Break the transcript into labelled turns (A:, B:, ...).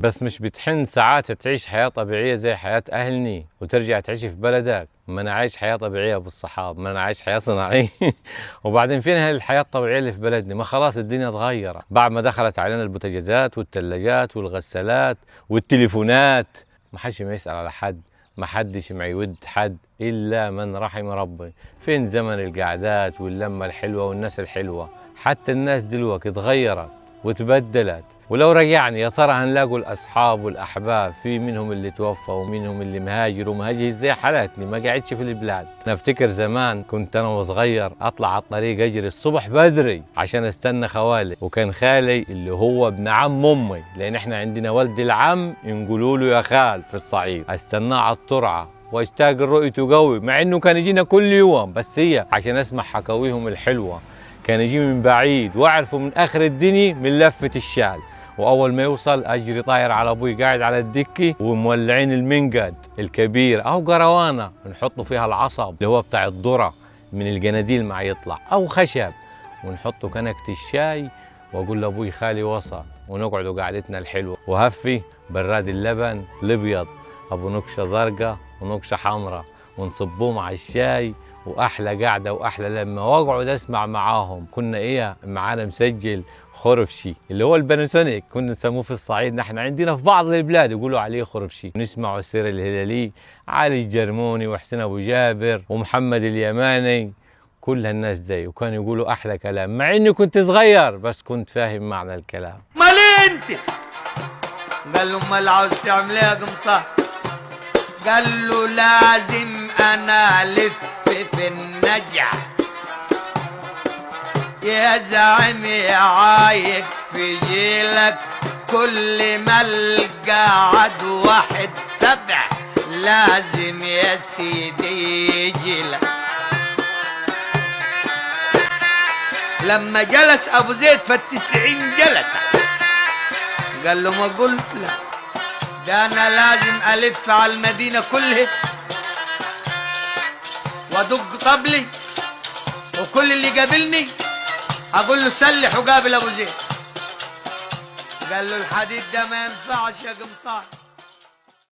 A: بس مش بتحن ساعات تعيش حياة طبيعية زي حياة أهلني وترجع تعيش في بلدك؟ ما أنا عايش حياة طبيعية بالصحاب، ما أنا عايش حياة صناعية. وبعدين فين هالحياة الطبيعية اللي في بلدنا؟ ما خلاص الدنيا اتغيرت بعد ما دخلت علينا البوتاجازات والثلاجات والغسالات والتليفونات. ما حدش ما يسأل على حد، ما حدش ما يود حد إلا من رحم ربي. فين زمن القعدات واللمة الحلوة والناس الحلوة؟ حتى الناس دلوقتي اتغيرت وتبدلت. ولو رجعني يا ترى هنلاقوا الأصحاب والأحباب؟ في منهم اللي توفى ومنهم اللي مهاجر، ومهاجر زي حالاتني ما قاعدش في البلاد. أنا أفتكر زمان كنت أنا وصغير أطلع على الطريق أجري الصبح بدري عشان أستنى خوالي، وكان خالي اللي هو ابن عم أمي، لأن إحنا عندنا ولد العم نقولوا له يا خال في الصعيد. أستناه على الترعة واشتاق رؤيته قوي، مع إنه كان يجينا كل يوم، بس هي عشان أسمع حكاويهم الحلوة. كان يجي من بعيد واعرفه من اخر الدنيا من لفة الشال، واول ما يوصل اجري طاير على ابوي قاعد على الدكة ومولعين المنقد الكبير او قروانه نحطه فيها العصب اللي هو بتاع الذرة من الجناديل ما يطلع او خشب، ونحطه كنكه الشاي واقول لابوي خالي وصل، ونقعدوا قعدتنا الحلوة. وهفي براد اللبن الابيض ابو نكشه زرقاء ونكشه حمراء، ونصبوه مع الشاي، واحلى قعدة واحلى لمه، واقعد اسمع معاهم. كنا ايه معانا مسجل خرفشي اللي هو الباناسونيك كنا نسموه في الصعيد، نحن عندنا في بعض البلاد يقولوا عليه خرفشي. نسمعوا السير الهلالي، علي الجرموني وحسين ابو جابر ومحمد اليماني، كل هالناس دي، وكانوا يقولوا احلى كلام، مع اني كنت صغير بس كنت فاهم معنى الكلام.
B: امال إيه انت؟ قال له امال عاوز تعمل ايه يا قمصان؟ قال له لازم انا الف في النجع يا زعيم يا عايق في جيلك، كل ما القى عدو واحد سبع لازم يا سيدي يجيلك. لما جلس ابو زيد في 90 جلسة قال له ما قلت له ده انا لازم الف على المدينة كلها وادق طبلي، وكل اللي قابلني اقول له سلح وقابل ابو زيد. قال له الحديد ده ما ينفعش يا قمصان.